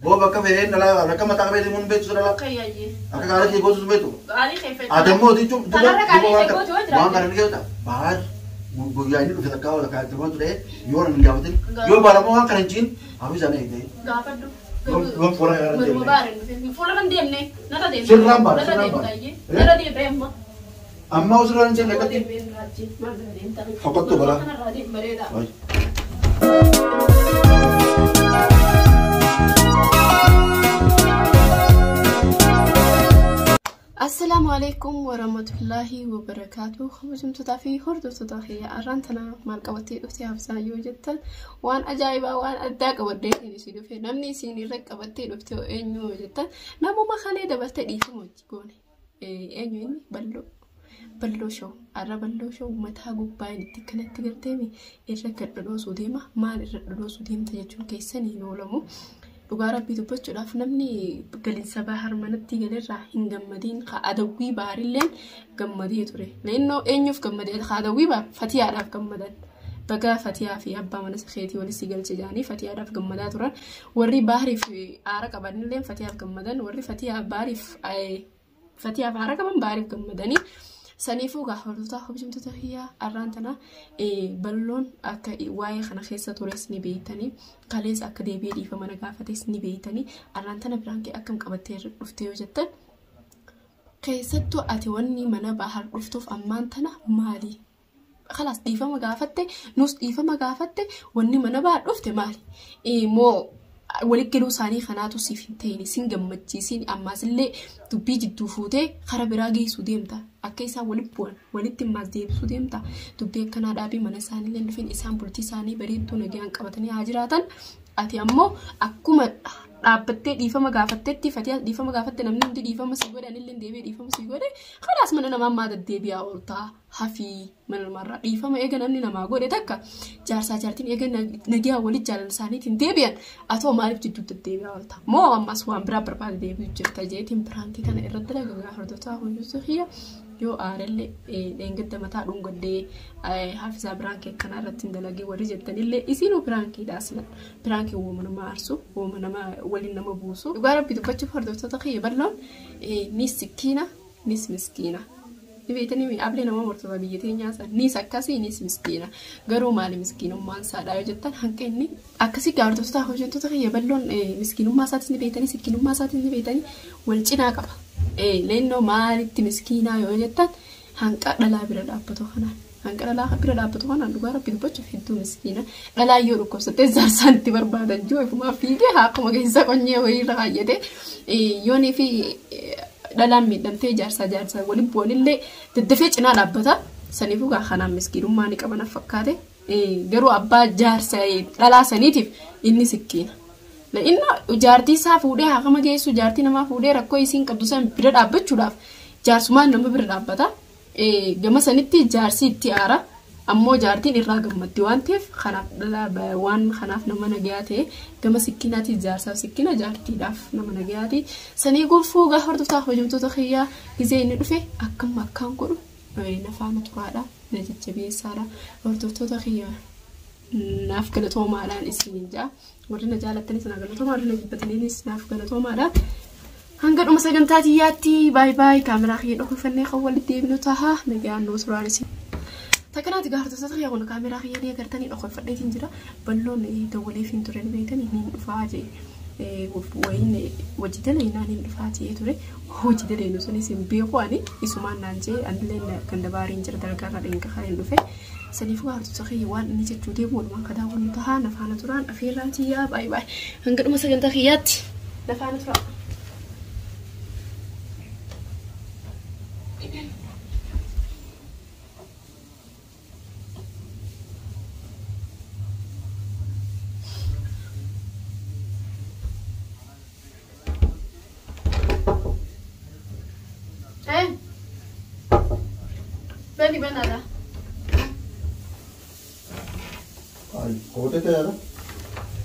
Boo bakka fedheen dhalaa akka mataa qabee mun beektu dhalaa. Kayyayyee. Akka kaara kee gootu sun beektu. Qaalii kee fedha. Ati ammoo jechuun Kanarra qaalii kee gootu yoo jiraate. waan kana ni geessa. Baar guyyaa inni dhufe takkaa wala kaatti waan ture yoo nan gaafatin yoo baaramoo waan kana hin ciin hafi isaanii eegdee. Gaafadhu. Yoon fuula kana irra Morma deemne. baara hin dhufin. Fuula kan deemne. Narra deemne. Sirraan baara, Narra sirraan deemta baara. iyyee. Narra deemte amma. Amma osoo hin jenne akkatti. Fokkottu balaa. Kanarraa deem bareeda. Ay. Assalaamu alaikum warahmatullaahi wabarakaatu. Kabajamtootaa fi hordoftoota kiyya arraan tana maal qabattee dhufte hafsaa yoo jettan waan ajaa'ibaa waan addaa qabadhee isin dhufe namni isin irra qabattee dhufte eenyu yoo jettan namuma kalee dabartee dhiifama hojii goone. Eenyu inni balloo. Balloo shoo arra balloo shoo mataa gubbaa inni itti kanatti garteemi irra gad dhodhoosuu deema maal irra dhodhoosuu deemta jechuun keessan hin oolamu. Dhugaa rabbii dubbachuudhaaf namni galinsa bahar manatti galerraa hin gammadiin ka adawwii baarilleen gammadee ture. Leennoo eenyuuf gammadee ka adawwii baar fatiyaadhaaf gammadan. Bagaa fatiyaa fi abbaa mana keetii walitti si galche jedhanii fatiyaadhaaf gammadaa turan. Warri baariif aara qabanillee fatiyaaf gammadan. Warri fatiyaa baariif fatiyaaf aara qaban baariif gammadanii. Saniifuu gaa hordoftoota hojjetoota kiyyaa arraan tana balloon akka waa'ee kana keessa tures ni beektanii kalees akka deebi'ee dhiifama na gaafates ni beektanii arraan tana biraan kee akkam qabattee dhufte yoo jettan keessattuu ati wanni mana bahar dhuftuuf ammaan tana maali? Khalaas dhiifama gaafatte nus dhiifama gaafatte wanni mana bahar dhufte maali? Moo walitti galuu isaanii kanaatu siif hin ta'in sin gammachiisin ammaas illee dubbii jidduu fuutee kara biraa geessuu deemta. Akka isaan walitti bu'an walitti ammaas deebisuu deemta. Dubbii akkanaa dhaabii mana isaanii illee dhufin isaan bultii isaanii bareedduu nagaan qabatanii haa jiraatan. Ati ammoo akkuma dhaabbattee dhiifama gaafattetti fatiyaa dhiifama gaafatte namni hundi dhiifama si godhe anillee deebi'ee dhiifama si godhe khalaas mana namaa ammaa deddeebi'aa ooltaa hafii mana namaarraa dhiifama eega namni namaa godhe takka jaarsaa jaartiin eega nagaa walitti jaalala isaaniitiin deebi'an atoo maaliif jidduu deddeebi'aa oolta moo ammas waan biraa barbaade deebi'u jirta jeetiin piraankii kana irratti dalagaa hordofaa hojjetu kiyya yoo aarellee dheengadda mataa dhungadhee hafisaa piraankii akkanaa irratti hin dalagee warri jettanillee isinuu piraankiidha aslan piraankii uuma nama aarsu uuma nama waliin nama buusu. Dhugaa rabbi dubbachuuf hordoftoota kiyya bal'oon nis sikkiina nis miskiina. Ni beektanii ablee nama mortoota biyya teenyaa san nis akkasii nis miskiina garuu maali miskiinummaan isaadha yoo jettan hanqinni akkasii gaa hordoftoota hojjettoota kiyya bal'oon miskiinummaa isaatis ni beektanii sikkiinummaa isaatis ni beektanii wal cinaa qaba. Leennoo maalitti miskiinaa yoo jettan hanqa dhalaa bira dhaabbatu kanaan. Hanqa dhalaa bira dhaabbatu kanaan dhugaa rabbi dubbachuuf hedduu miskiina. Dhalaa yoo dhukkubsattee jaarsaan itti barbaadan jiru ifumaa fiigee haakuma keessa qonyee wayiirra kaayyate yoonii fi dhalaan miidhamtee jaarsaa jaarsaa waliin bu'anillee daddafee cinaa dhaabbata. Saniifuu gaa kanaan miskiinummaa ni qaban fakkaate. Garuu abbaa jaarsa dhalaa saniitiif inni sikkiina. Inni jaartii isaa fuudhee haakama geessu jaartii namaa fuudhee rakkoo isiin qabdu san bira dhaabbachuudhaaf jaarsumaan nama bira dhaabbata. Gama sanitti jaarsi itti aara ammoo jaartiin irraa gammaddi waan ta'eef kanaaf dhalaa waan kanaaf nama nagayaa ta'e gama sikkiinaati jaarsaaf sikkiina jaartiidhaaf nama nagayaati. Sanii gonfuu gaa hordoftaa hojjetoota kiyyaa gizee inni dhufe akkam akkaan godhu nafaana turaadha na jajjabeessaadha hordoftoota kiyyaa. Naaf galatoomaadhaan isiniin ja'a. Warri na jaalattanis na galatoomaa, warri na jibbataniinis naaf galatoomaadha. Hanga dhuma sagantaa tiyyaatti baay baay kaameraa kiyya dhokfannee kan walitti deebinu taha nagaan nuu turaan isin. Takkanaati gaa hordoftoota kiyya kun kaameraa kiyya ni agartanii dhokfadheetiin jira. Balloon dawwaleef hin ture beektanii ni dhufaa jee. Wayiin hojii daleenaan hin dhufaa jee ture. Hojii daleenu sunis hin beeku ani isumaan naan jee anillee ganda baariin jira dalagaarraa dheenqa kan hin dhufe. Saniifuu hordoftoota kiyya waan inni jechuu deemu walumaan kan daawwannu taha nafaana turaan afeerraa tiyyaa baay baay. Hanga dhuma sagantaa kiyyaatti nafaana turaa. Bani banana. Ay, kote te yaada.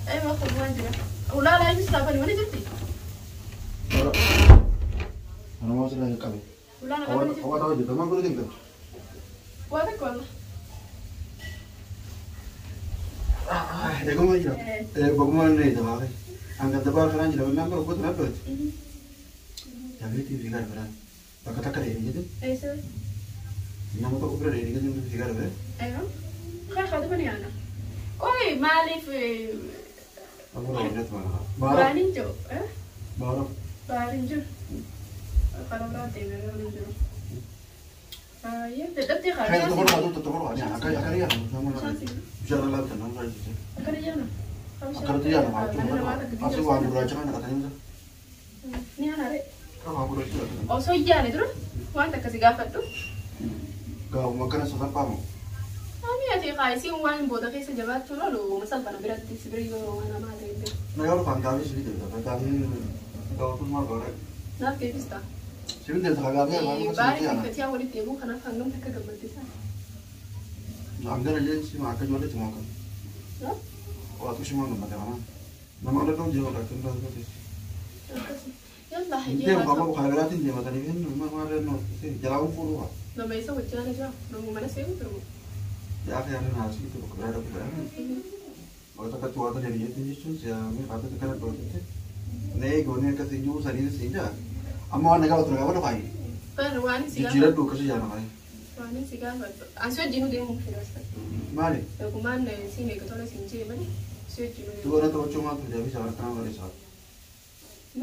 Ay, ma ko buwan jira. Ulaa laa inni saafani wani jirti. Ana moo sirraa qabe. Ulaa na qabani jirti. Hawaa ta'uu jirta maan godhu deemta. Waa tokko walla. Eeguma jira. Eeguma inni ta'a. Hanga dabaa kanaan jira mannaan bara goota nan dhooti. Dabeetii fi gara biraan bakka takka dheedhii jedhe Eessa? nama tokko bira dheedhii jedhe fi gara biraan. Aywa. Kee haa ni ana. Qoy maaliif Abuura walitti mana. Baara. baaniin jiru? Baara. Baaniin jiru. Karaa biraa deemee hin jiru. Dadhabdee Kan haa tokko tokko tokko tokko ani akka akka yaadu nama bishaan laata nama jette. Akkana jaana. Akkanatti yaadu haa jechuudha. Asii waan gurraacha kana naqatanii jira. Ni ana re. Waan gurraacha naqatanii. Osoo yaane dura wanta akkasii gaafadhu. Gaafuma akkana sasalphaamu. Ani ati kaayisiin waan booda keessa jabaachuun oolu masalfana biratti sibirii yoo waan hamaa ta'e hin Na yoo dhufan gaafii sibii deebisa. Gaafii gaafatu maal godhe. Naaf deebista. Sibii deebisa gaafii gaafii Baarii sibii fi fatiyaa walitti deemuu kanaaf hangam takka gammaddisaa. Hangana jeen sima akka ijoollee sima akka. Waatu shima gammade kanaan. Nama ala dhoo jeewa kan taasisu. Akkasuma. Yallaa Deemu hayyee qaba kana biraatiin deematanii fi nama maal jalaawwan fuudhuu qaba. Nama isa wajjin jira. Nama mana seenu turu. Yaa fi yaada naasii tokko biraa dhabu biraa. Bakka takkatti waan ta'eef jechuun jechuun siyaamee haatota kana dhoofte. Na eegoonni akkasii jiru sanii siin jaa. Amma waan nagaa ture gaafa dhufaayi. Bar waan si gaafadhu. Jijjiiradhu akkasii jaana kaayi. Waan si gaafadhu. Ani si wajjin deemuu fedha. Maali? Dhugumaan siin eega tola siin jee malee si wajjin deemuu. Dubara taphachuu maaltu fidaa fi shamarran kana barreessaa.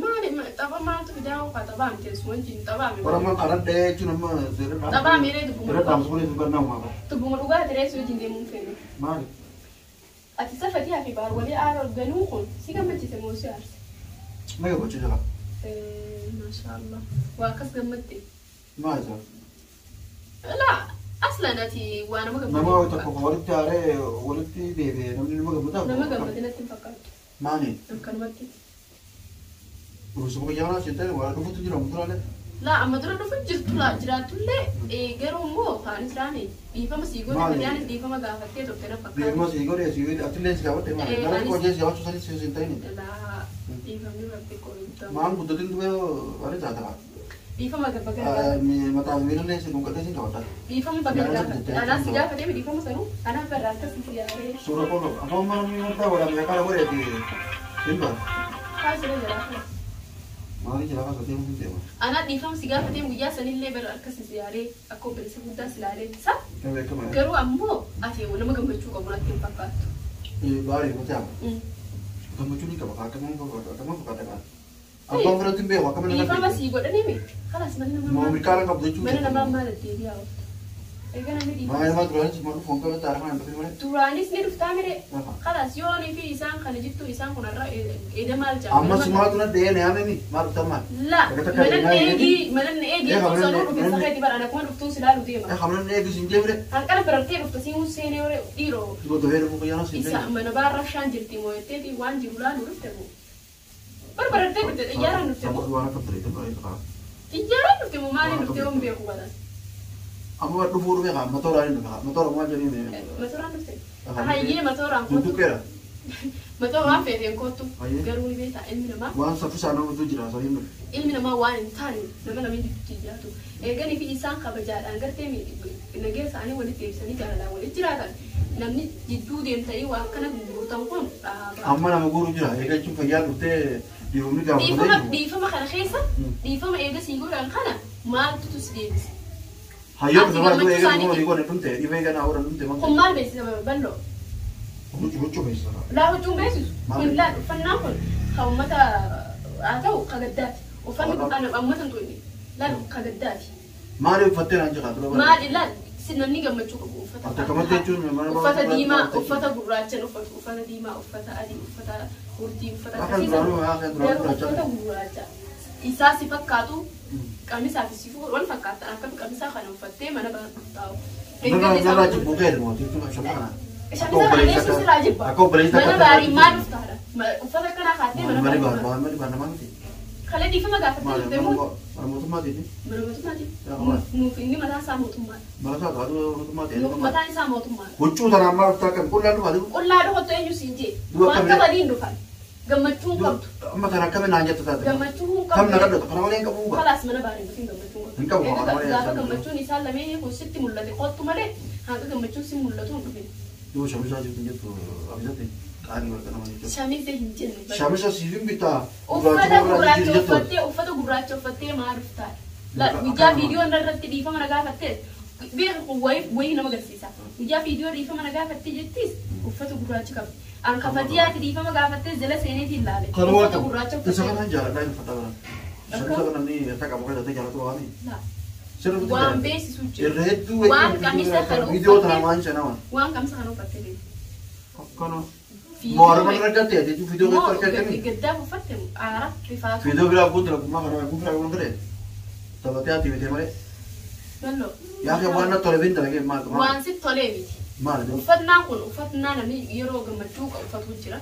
Maali tapha maaltu fidaa hookaa taphaa miti sun wajjin taphaa miti. Warra karaa dhahee jechuun amma seera Taphaa miiree dubbuma. Seera dhaamsu kunis hubannaa uumaa qaba. Dubbuma dhugaa tiree si wajjin deemuu fedhu. Maali? Ati safatii fi baar walii aara ganuu kun si gammachiise moo si aarse? Na gammachuu jira. Maashaallah. Waa akkas gammadde. Maali isaa? Laa aslan ati waa nama Nama gammadde. tokko walitti aaree walitti deebi'ee namni nama gammadaa? Nama gammadde natti hin fakkaattu. Maali? Akkanumatti. Urusuma guyyaa siin ta'e waa dhufuutu jira muturaalee. Laa amma dura dhufu jirtu laa jiraatullee garuu immoo kaan israani dhiifama sii godhe Maali? fatiyaanis dhiifama gaafattee turte na fakkaata. Deemaa sii godhe sii godhe atillee si gaafadhe maali? Eh, Gara anis- hojii si gaafachuu sanis siin ta'ini. Laa dhiifamni rabbi qoodama. Maan guddatin dhufee waan taata qaba. Dhiifama gabba gara Mataa fi miilallee si dhunqatee siin qabata. Dhiifama bakka gaafate. Anaas si gaafatee dhiifama sanuu anaaf barraa akkas si yaadee. Suura koo afaan mana miidhaa walaamee akka godheeti. Hin ba'a. Kaasirra jiraata. Maali jira kaasa deemu hin deema. Anaa dhiifama si gaafatee guyyaa sanillee bara akkas si yaadee akka obboleessa guddaa si ilaalee sa Kan beekama. garuu ammoo ati nama gammachuu qabu natti hin fakkaattu. Baay'ee gootee ama. Gammachuu ni qaba. Akkama fakkaata qaba. Abbaan biratti hin beeku akkama nama Dhiifama sii godhanii mi? Kalaas mana namaa Moo milkaa'ina qabdu jechuudha. mana namaa maal deddeebi'aa ooltu? Egaa namni dhiifama. Maali namaa duraanis maal dhufu hanqala taara kana hin dhufin malee. Duraanis ni dhuftaa mire. Lafa. Kalaas yoonii fi isaan kana jittuu isaan kun har'a edda maal jedhama? Amma si maaltu na dhahee na yaamemi maal dhuftan maal? La Bakka takka mana deemaa eegii mana eegii Eh, sanuu mana- dhufe safeeti bara akkuma dhuftuun silaalu deema. Hamlan eegi siin deemre. Hanqala barartee dhufta siin seenee hore dhiiroo Dubba dafee dhufu guyyaa siin isa deemre. mana baarra shaan jirti moo'etteeti waan jiru laalu dhufte moo. Barbarartee dhufte xiyyaaraan dhufte moo Waan akka bareedu bareedu qaba. xiyyaaraan dhufte moo maaliin dhufte yoon beeku badan. Amma dhufuu dhufe qaba matooraan hin dhufe qaba matoora maal jedhanii. Matooraan dhufte. Hayyee matooraan kottu. Dudduqqeera. Matoo waan feeteen kottu. Hayyee. Garuu ni beektaa ilmi namaa Waan saffisaa namatu jira saniin dhufe. ilmi namaa waan hin taane nama lameen gidduutti jiraatu. Eeganii fi isaan kabajaadhaan gartee nagee isaanii walitti deebisanii jaalalaan walitti jiraatan. Namni jidduu deemtanii waan kana gurgurtan kun dhaaba. Amma nama guuru jira eega jechuun fayyaa dhuftee dhiifamni Dhiifama gaafatee dhiifama kana keessa dhiifama eega sii godhan kana maaltu si deebise? Hayyoo Ati dhufe maal gammachuu eega isaanii dhufuu walii goone dhumte dhiifee eega naa oolan dhumte Kun maal beeksisa bal'oo? Huccuu huccuu beeksisa. Laa huccuun beeksisu. Maal Kun laa uffannaan kun kan uummata haa ta'u kan gaddaati. Uffanni kun kan uummata hin tuqne. Laal kan gaddaati. Maali uffattee naan jedhaa dura Maali laal si namni gammachuu qabu uffata. Akkamatti jechuun mana Uffata barumsaa diimaa, biratti uffata gurraacha uffatu, uffata diimaa, uffata adii, uffata hurdii, uffata Akka akkasii duraanuu akka duraanuu Garuu gurraacha. uffata gurraacha. Isaa si fakkaatu qamisaa fi si wal fakkaatan akkam qamisaa kana uffattee mana taa'u. Narraa jibbuu kee mootii jechuun shamma kana. Shamisa kana eessu sirraa jibba. Akka obboleessa Mana baarii maal uftaadha? Uffata akkanaa kaattee mana Mali baarii. baar mali baar namaa miti. Kalee dhiifama gaafattee Maali dhuftee moo? mana mootummaatiiti. Mana mootummaati. Yaa maal? Nuuf inni mataan isaa mootummaadha. Mana isaa taatu mootummaati. Nuuf mataan isaa mootummaadha. Huccuu tanaan maal uffataa akkam qullaan dhufaa jiru. Qullaa dhufattu eenyu siin jee? Du'a Waan akkamii? qabaniin dhufan. Gammachuu hin qabdu. Amma kana akkamiin naan jettu taate. Gammachuu hin Kam na qabdu. kadhatu kana malee hin qabu gaa. Kalaas mana baarii dhufin gammachuu Hin qabu, Egaa kana malee gaafa isaan gammachuun isaan lameen kun sitti mul'ate kottu malee hanga gammachuun si mul'atu hin dhufin. Yoo shamisa jirtu jettu abijate Qaanii bakka nama jechuudha. Shamiza hin jenne. Shamisa siifin bitaa. Uffata gurraacha uffattee, uffata gurraacha uffattee maal dhuftaa? Guyyaa viidiyoo irratti dhiifama na gaafattee beeku kun wayii nama agarsiisa. Guyyaa viidiyoo dhiifama na gaafattee jettis uffata gurraacha qabdi. An kafatiyaati dhiifama gaafattee jala seeneetiin ilaale. Uffata gurraacha Isa uffattee. kanan jaaladhaa hin uffata bara. Shamisa kana namni irra qabu kan ta'e jaalatu waami. Sirriitti Waan jaalladha. beeksisu jira. Irra hedduu Waan qamisa kana viidiyoo tana uffattee waan shanawan. waan qamisa kana uffattee beeku. Akkana. Moorama argatte jechuun viidiyoo keessatti argattemi. Gaddaaf uffatte aara rifaatu. Viidiyoo biraa guutuu lakkummaa kana kun biraa kun ture. Taphatee ati bitee malee. Balloo. Yaa kee waan natti tole bin dalagee maal maal Waan sitti tolee miti. maal jedhu. Uffannaan kun uffannaa namni yeroo gammachuu qabu uffatu jira.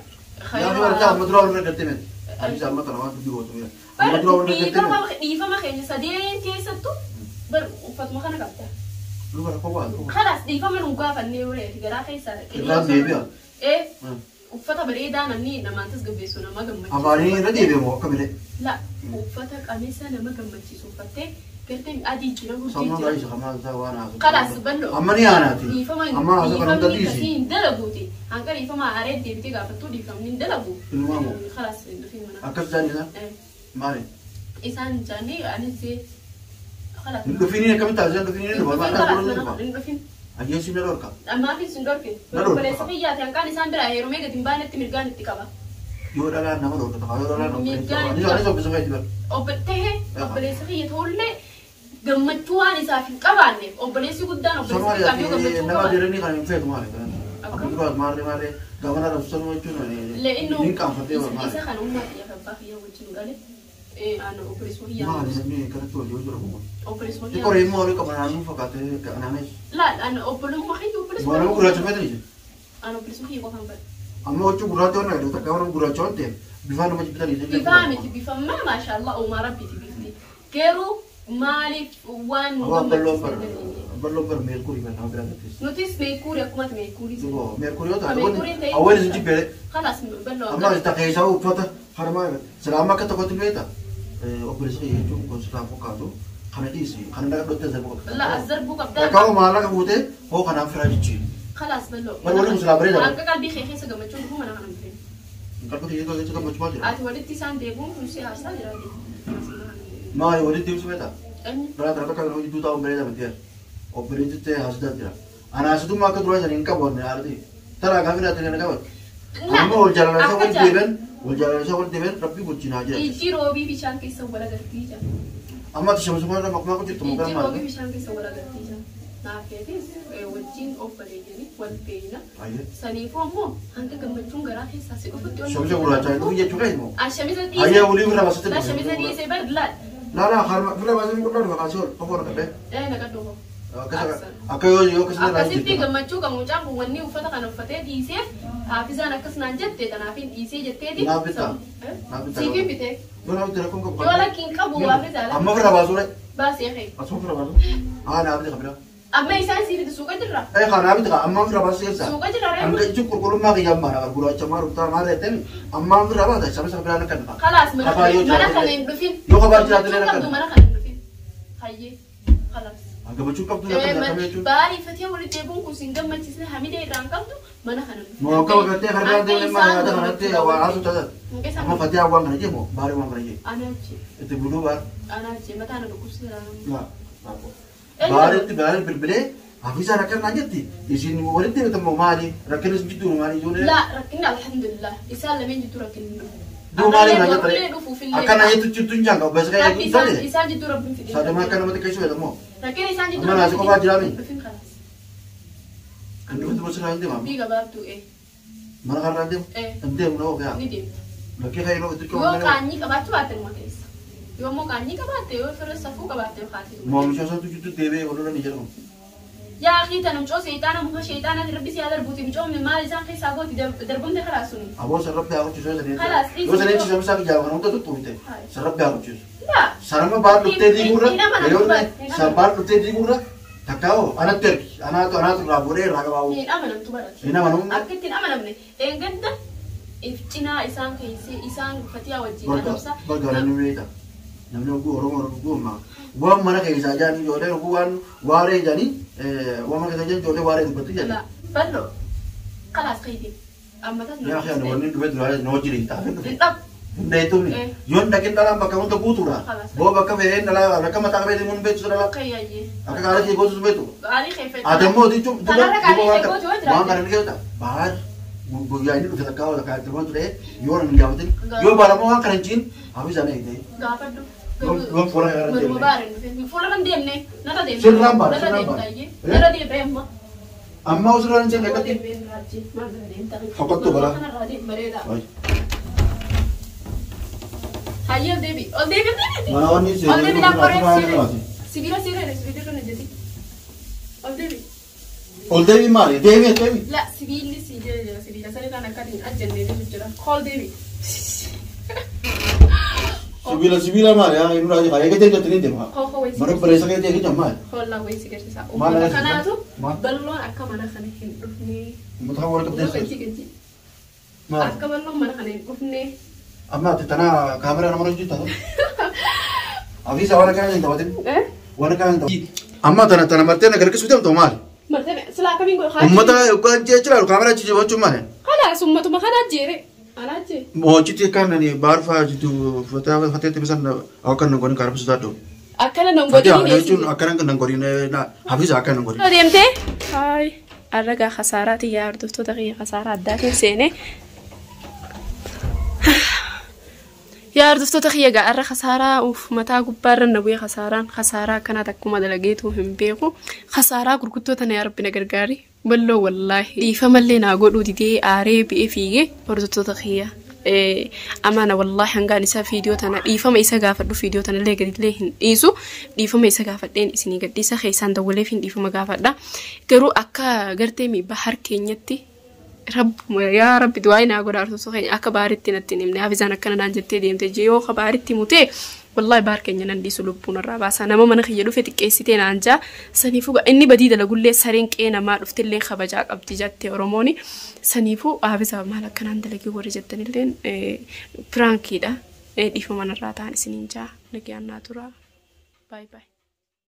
Yaa kee warra amma dura warra argatte miti. Anis amma tana waan dubbii gootu miti. Amma dura warra argatte miti. Dhiifama keenya sadeen keessattuu bar uffatuma kana qabda. Luba rakkoo baatu. Kalaas dhiifama nu gaafannee yoo reeti garaa keessaa. Irraan deebi'a. Ee uffata bareedaa namni namaan tasgabbeessu nama gammachiisu. Afaanii irra deebi'e moo akkamile? La uffata qamisa nama gammachiisu uffattee gartee adii jira hojii Sammuun jira. gaayisa kamaa isaa waan haasa'u. Kalaas bal'oo. Amma ni aanaati. Dhiifama Amma haasa'u kan hunda dhiifamni dhiisi. akkasii hin dalaguuti. Hanqa dhiifama aaree deebitee gaafattuu dhiifamni hin dalagu. Ilmaa moo? Kalaas hin dhufin mana. Akkas isaan isaa maali? Isaan jaanii anis kalaas. Hin dhufiniin akkamitti taasisan dhufiniin Hin dhufa dhufin maal kalaas dhufin mana dhufa. hin dhufin. Ajjeessi na dhorka. Ammaafis hin dhorkin. Na dhorka. Obboleessa kiyyaati hanqaan isaan biraa heerumee gadi hin baanetti mirgaan itti qaba. Yoo dhalaan nama dhorka ta'a yoo dhalaan Mirgaan obboleessa. itti Anis obboleessa keeti bara. Tahee obboleessa kiyya ta'ullee gammachuu waan isaaf hin qabaanneef obboleessi guddaan obboleessi Sanuma xiqqaan yoo gammachuu nama qabaanne. adeeranii kan hin feetu maali? Amma duraas maarree maarree gaafana rabsanuu jechuun Le'innu ni qaanfatee maali? isa kana ummaa kiyya fi abbaa kiyya wajjin dhale ana obboleessuma kiyya Maali namni kanatti wal yoo jiru kun? obboleessuma kiyya Xiqqoo immoo olii qaba naannoo fakkaatee kanaanis. laal ana obbolummaa kiyya obboleessuma Waan nama gurraacha feetanii jiru. ana obboleessuma kiyya qofaan bada. Amma huccuu gurraacha waan agarsiisu takka waan gurraacha waan ta'eef bifaan nama jibbitanii jiru. Bifaa miti bifammaa maashaallah uumaa rabbiiti bifti garuu maaliif waan nu Awwa bal'oon gammachiisu bara hin dandeenye. bal'oon bara meerkurii kan nama biraa gatteessu. Nutis meekuurii akkumatti meekuurii. Meerkurii yoo Ka taate meerkuriin ta'e awween isin jibbeere. Kalaas bal'oo Amma isa keessaa uffata harmaa sila amma akka tokkotti beekta. Obboleessa kiyya jechuun kun silaa fakkaatu kana dhiisi kana dhaqa dhottee zarbuu qabda. La as darbuu qabdaa. Dhaqaa maallaqa fuutee hoo kanaaf firaa jijjiiru. Kalaas bal'oo. Bal waliin silaa bareeda. Hanqa qalbii kee keessa gammachuun dhufuu mana kana hin dhufin. Qalbii kiyya keessa gammachuu maal jira? Ati walitti isaan deebi'uun kun si haarsaa jira. Maali walitti deemsu beekta? Eenyu? Biraa tana bakka hojii duutaa bareeda miti. Obboleessi ta'e haasidaa jira. Ana haasitummaa akka duraa isaanii hin qabu waan haadhati. Taraa gaafa hidhaatti na qabatu. Amma wal jaalala isaa wal deebi'an wal jaalala isaa wal deebi'an rabbii wajjin haa jiraatu. Ijji roobii bishaan keessa wal agartii jira. Amma ati shamsummaa irra makmaa jirtu mukaa Ijji maali? roobii bishaan keessa wal agartii jira. Naafeetis wajjin obboleeyyanii wal beeyna. Ayyee. Saniifuu ammoo hanga gammachuun garaa keessaa si dhufutti ol. Shamsa gurraacha dhufu jechuudha immoo. An shamisa Ayyee dhiisee. walii bira baasatti. La shamisa dhiisee bar laal. Laa laa harma bira baasatti qulqulluu dhufa kaasee ol qofa ol qabee. Ee naqadhu koo. Akka yoo yoo akkasuma Akkasitti gammachuu qabu mucaan kun wanni uffata kana uffatee dhiiseef haafizaan akkas naan jette kanaaf hin dhiisee jetteeti. Naaf bitaa. Naaf bitaa. Siif hin bitee. Yoo naaf bitaa rakkoon qabu. Yoo lakkiin qabu haafizaa lakki. Amma bira baasuu ree. Baasee kee. Asuma bira baasuu. Haa naaf bitaa qabila. Amma isaan siif itti suuqa jirra. Ee haa naaf bitaa amma bira baasuu keessa. Suuqa jirra Hanga reefu. jechuun qulqullummaa kiyyaan maana gurraacha maa ruktaa maa reetten ammaan bira baata shamsa biraa nakkan dhufa. Kalaas mana Kafaa yoo mana jiraate kana hin dhufin. Yoo kabaa jiraate illee Gammachuu qabdu nakkan. mana kana hin dhufin. Hayyee. Kalaas. Gammachuu qabdu nakkan nakkan jechuun. Baarii fatee walitti deebi'uun kun sin gammachiisne hamidee irraan qabdu mana kana hin dhufin. Moo akka bagartee harkaan deemee mana yaada kanatti waa haasuu taatan. Hanga isaan Amma fatee waan kana jee moo baarii waan kana jee. Anaachi. Itti buluu baar. Anaachi mataa na dhukkubsee Laa. Baaritti baarii bilbilee hafisaan akka naan jetti isin walitti himatan moo maali rakkinis jidduu maali ijoollee. La rakkinni alhamdulillah isaan lameen jidduu rakkinni hin dhufu. Duu maali naan Ammallee jette dhufuufillee. akka naan jettu jidduu hin jaanga obboleessa kee Rabbi eeguu isaan taate. isaan jidduu rabbiin fidee. Saadamaa akka namatti keessu jedhamu moo. Rakkinni isaan jidduu Amma naasi qofaa jiraami. Dhufin kalaas. Kan dhufin bosona hin deemamu. Dubbii gabaabduu ee Mana kanarraa hin deemu. ee Hin deemu na oofee. ni deemta. Lakkee kan yeroo itti Yoo qaanyii qabaachuu baatte numa keessa. Yoo immoo qaanyii qabaatte yoo fira safuu qabaatte yoo kaatee. Moomisha isaatu jidduu deebi'ee walirra ni jedhamu. Yaa akii tana mucoo seexaana muka sheexaana rabbi si haa darbuuti mucoomne maal isaan keessaa gooti darbumte karaa suni. Aboo sarrabbi haa hojjechiisu yoo sanii. Kalaas, dhiisi. Yoo sanii jechuun isaa kijaaba kana hunda tuttuufte. Sarrabbi haa hojjechiisu. Laa. Sarama baar dhuftee diiguurra Hin amanamu, yoo hin san baar dhuftee diiguurra takka hoo anatti ergi anaatu anaatu irraa fuudhee irraa qabaa'u. Hin amanamtu barate. Hin amanamu. Akka ittiin amanamne eeggadda if cinaa isaan keessee isaan fatiyaa wajjin Barga adamsa. barga namni beekta. Namni oguu Oromoo oguu ammaa waan mana keessaa jaanii ijoollee oguu waan waaree jaanii waan mana keessaa jaanii ijoollee waaree dubbatti jaanii. Bal'oo kalaas qayyee. Amma tas Yaa khiyaan wanni dhufe duraa na wajjin hin taafin dhufe. Hin dhabu. Hin dheeytuuni. Yoon dhaqin dhalaan bakka hunda guutuudha. Boo bakka fe'een dhalaa akka mataa qabeetiin mun beektu dhalaa. Kayyayyee. Akka kaala kee gootu beektu. Gaarii kee fedha. Ati ammoo jechuun Kanarra gaarii kee gootu yoo waan jiraate. kana ni keessa baar guyyaa inni dhufe takkaa takkaa itti dhufe ture yoo hin gaafatin yoo baalamoo waan kana hin ciin hafi sana eegdee. Gaafadhu. Yoon fuula kana irra Manuma deemne. baara hin dhufin. Fuula kan deemne. Narra deemne. Sirraan baara, Narra sirraan deemta baara. iyyee. Narra deemte amma. Amma osoo hin jenne akkatti. Fokkottu balaa. Wayi. Hayyee ol deebi. Ol deebi ol deebi. Mana wanni Ol deebi seeraan laan qoree baasi. sibiila sibiila sibiila kan hojjeti. Ol deebi. Ol deebi maali? Deebi deebi. La sibiilli si jala jira sibiila sana kan akka hin ajjannee jira. Ol deebi. Sibiila sibiila maali? Yaa inni raajii haa eegatee jettanii deema. Koo wayii Mana bareessa kee deegi jammaa. Hollaa wayii si garsiisa. Maal Uummata agarsiisa? kanaatu Maal? balloon akka mana kana hin dhufne. Uummata kan warra Gaji qabdeessa. gaji. Maali? Akka balloon mana kana hin dhufne. Amma ati tana kaameraa nama hojjetaa. Afiisa waan akkana hin taphatin. Waan akkana hin taphatin. Amma tana tana martee na gargaarsu deemtu maali? Martee silaa akkamiin godhu? Uummata yookaan jechaa kaameraa jijjiirachuu maali? Kalaas uummatuma kana ajjeere. Ana ajjeere. Hojiitti kan ani baarfaa jitu fateetti bisan akka nan godhin kaarbisu taatu. Akkana nan Fatee godhin. jechuun akkana nan godhin hafiisa akka nan godhin. Deemtee? Haay. Arragaa khasaaraa xiyyaa hordoftoota kiyya khasaaraa addaatiin seene. Yaa hordoftoota kiyya gaa arra khasaaraa uuf mataa gubbaarra na bu'ee khasaaraan khasaaraa akkanaa takkuma dalageetu hin beeku. Khasaaraa gurguddoo tana yaa rabbi na gargaari. Balloo wallaahi. Dhiifamallee naa godhuu didee aaree bi'ee fiigee hordoftoota kiyya. Amaana wallaahi hangaan isaa viidiyoo tana dhiifama isa gaafadhu viidiyoo tana illee gadillee hin dhiisu dhiifama isa gaafadheen isinii gadhiisa keessaan dawwaleef hin dhiifama gaafadha garuu akka gartee bahar keenyatti rabbuma yaa rabbi du'aa naa godha hordoftoota keenya akka baaritti natti hin himne hafizaan akkana naan jettee deemte jee yoo ka baaritti mutee wallahi baar keenya nan dhiisu lubbuun irraa baasa nama mana kiyya dhufe xiqqeessitee naan jaa saniifuu inni badii dalagullee sareen qe'ee namaa dhuftillee kabajaa qabdi jette oromooni saniifuu hafiza maal akkanaan dalagee warri jettanilleen piraankiidha dhiifama narraa ta'an isiniin jaa nagaan naa tura baay baay.